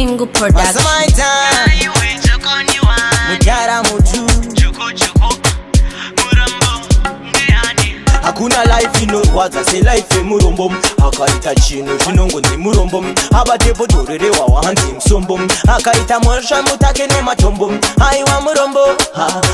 Bingu Production. Masamaita mudhara mutu. Hakuna life inorwadza selife yemurombo. Akaita chinhu zvinongonzi murombo, abate bhodhoro rehwahwa hanzi musombo, akaita mhosva mutake nematombo. Aiwa murombo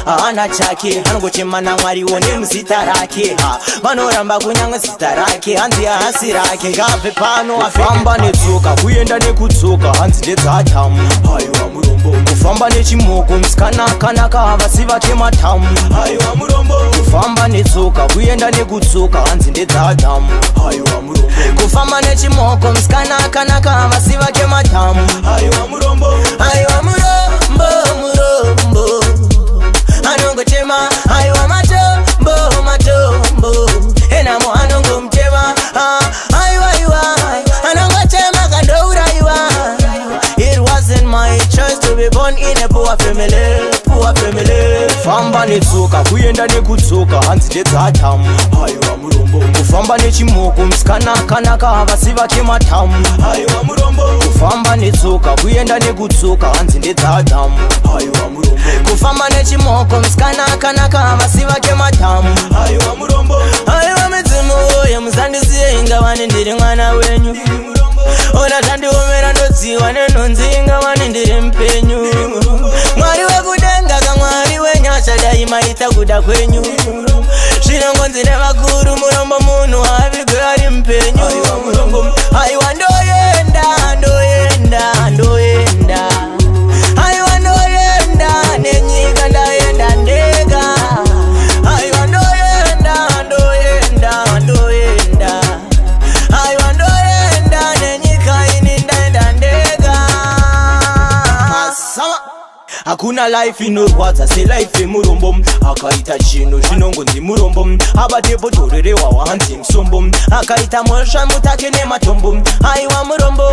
haana chake, anongochema naMwariwo nemuzita rake. Ha, vanoramba kunyange zita rake, hanzi haasi rake, ngabve pano. Kufamba netsoka, kuenda nekudzoka, hanzi ndedzaAdhamu. Aiwa murombo. Kufamba nechimoko, musikana akanaka, havasi vake matamu. Aiwa murombo. Kufamba netsoka, kuenda nekudzoka, hanzi ndedzaAdhamu. Aiwa murombo. Kufamba nechimoko, musikana akanaka, havasi vake matamu. Aiwa murombo. Aiwa murombo, murombo anongochema. Aiwa matombo, matombo enamo anongomutema. Ah, aiwa iwa anongochema kandouraiwa. It wasn't my choice to be born in a poor family, poor family. Kufamba netsoka, kuenda nekudzoka, hanzi ndedzaAdhamu. Aiwa murombo. Kufamba nechimoko, musikana akanaka, havasi vake matamu. Aiwa murombo. Kufamba netsoka, kuenda nekudzoka, hanzi ndedzaAdhamu. Aiwa murombo. Kufamba nechimoko, musikana akanaka, havasi vake matamu. Aiwa murombo. Aiwa midzimu woye, musandisiye, ingavani ndiri mwana wenyu. Ona zvandiomera, ndodziwa nenhunzi, ingavani ndiri mupenyu. Mwari wekudenga kaMwari wenyasha, dai maita kuda kwenyu. Zvinongonzi nevakuru, murombo munhu avigwe ari mupenyu. Aiwa ndoenda, ndoenda, ndoenda. Aiwa ndoenda nenyika, ndaenda ndega. Aiwa ndoenda, ndoenda, ndoenda. Aiwa ndoenda nenyika, ini ndaenda ndega. Masama. Hakuna life inorwadza selife yemurombo. Akaita chinhu zvinongonzi murombo, abate bhodhoro rehwahwa hanzi musombo, akaita mhosva mutake nematombo. Aiwa murombo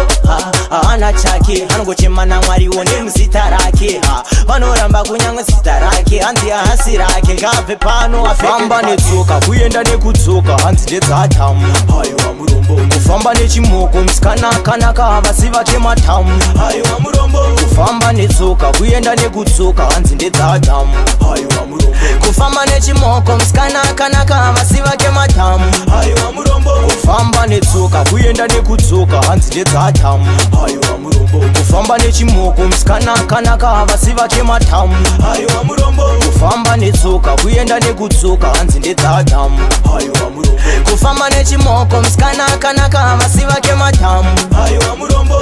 haana chake, anongochema naMwariwo nemuzita rake. Ha, vanoramba kunyange zita rake, hanzi haasi rake, ngabve pano. Kufamba netsoka, kuenda nekudzoka, hanzi ndedzaAdhamu. Aiwa murombo. Kufamba nechimoko, musikana akanaka, havasi vake matamu. Aiwa murombo. Kufamba netsoka, kuenda nekudzoka, hanzi ndedzaAdhamu. Aiwa murombo. Kufamba nechimoko, musikana akanaka, havasi vake matamu. Aiwa murombo. Kufamba netsoka, kuenda nekudzoka, hanzi ndedzaAdhamu. Aiwa murombo. Kufamba nechimoko, musikana akanaka, havasi vake matamu. Aiwa murombo. Kufamba netsoka, kuenda nekudzoka, hanzi ndedzaAdhamu. Aiwa murombo. Kufamba nechimoko, musikana akanaka, havasi vake matamu. Aiwa murombo.